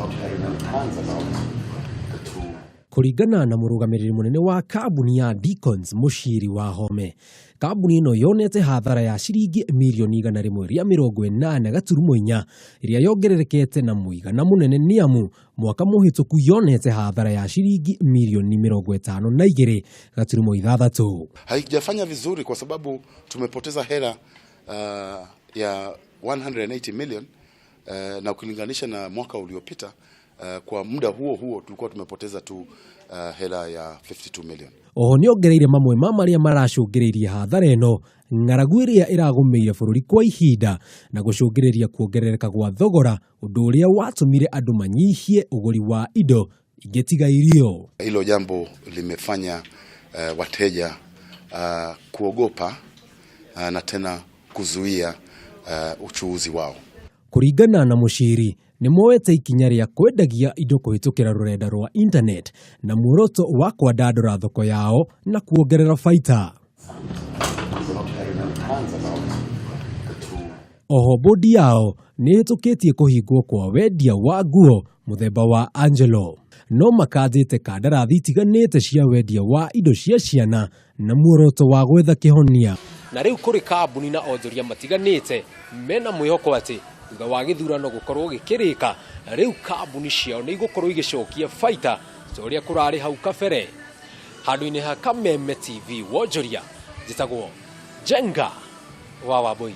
not having any plans about the two. Kũringana na mũrũgamĩrĩri mũnene wa kambuni ya Deacons Mũciri wa Home, kambuni ĩno yonete hathara ya ciringi mirioni 180.4 ĩrĩa yongererekete na mũigana mũnene nĩ amu mwaka mũhĩtũku yonete hathara ya ciringi mirioni 52.6. Haijafanya vizuri kwa sababu tumepoteza hela ya 180 million na ukilinganisha na mwaka uliopita kwa muda huo huo tulikuwa tumepoteza tu hela ya 52 million. Oho nĩongereire mamwe ma marĩa maracũngĩrĩirie hathara ĩno ng'aragu ĩrĩa ĩragũmĩire bũrũri kwa ihinda na gũcũngĩrĩria kuongerereka gwa thogora, ũndũ ũrĩa watũmire andũ manyihie ũgũri wa indo ingĩ tiga irio. Hilo jambo limefanya wateja kuogopa na tena kuzuia uchuuzi wao. Kũringana na Mũciri, nĩ moete ikinya rĩa kwendagia indo kũhĩtũkĩra rũrenda rwa internet na muoroto wa kwandandũra thoko yao na kuongerera baita. We're not having any plans about the two. Oho bodi yao nĩ ĩhĩtũkĩtie kũhingwo kwa wendia wa nguo mũthemba wa Angelo, no makanjĩte kandarathi itiganĩte cia wendia wa indo cia ciana na muoroto wa gwetha kĩhonia. Na rĩu kũrĩ kambuni na onjoria matiganĩte mena mwĩhoko atĩ thutha wa gĩthurano gũkorwo gĩkĩrĩka, rĩu kambuni ciao nĩ igũkorwo igĩcokia baita ta ũrĩa kũrarĩ hau kabere. Handũ-inĩ ha Kameme TV wonjoria, njĩtagwo Njenga wa Wambui.